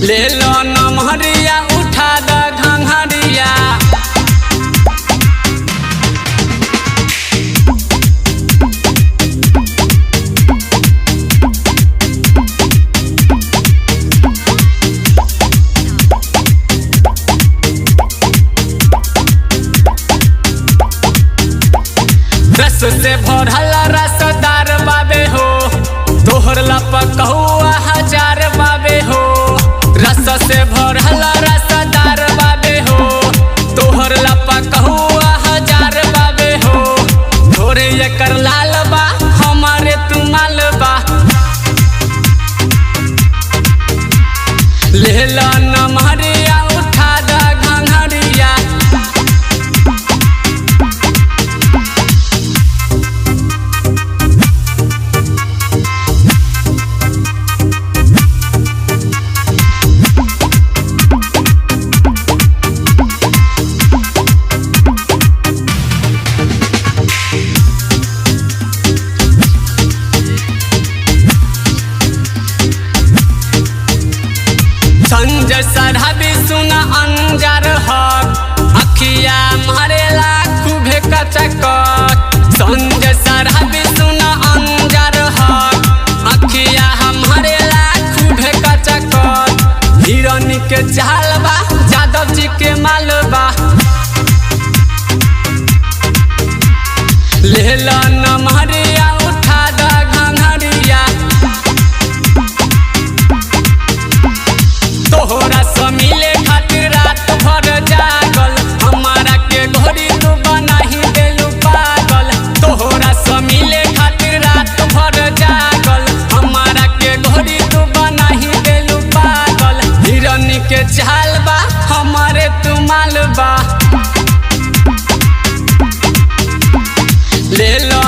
ले लो नमहरिया उठा द घंघरिया। रस से भरल रसदार बाबे हो, तोहर लपकहुआ हजार बाबे हो। रस से भरल रसदार बाबे हो, तोहर लपकहुआ हजार बाबे हो। तोरे एकर लाल बा हमारे तू माल बा। ले लो नमहरिया उठा द घंघरिया। संजय सरहबी सुना अंजार हक, अखिया मारेला खूबे कचकच। संजय सरहबी सुना अंजार हक, अखिया हमारेला खूबे कचकच। हिरनी के चाल बा जादव जी के मालबा। ले लो नमहरिया उठा द घंघरिया। तोहरा से मिले खातिर रात भर जागल, हमारा के घोड़ी तू बनाही देलू पागल। तोहरा से मिले खातिर रात भर जागल, हमारा के घोड़ी तू बनाही देलू पागल। हिरनी के चाल बा हमारे तू माल बा। ले लो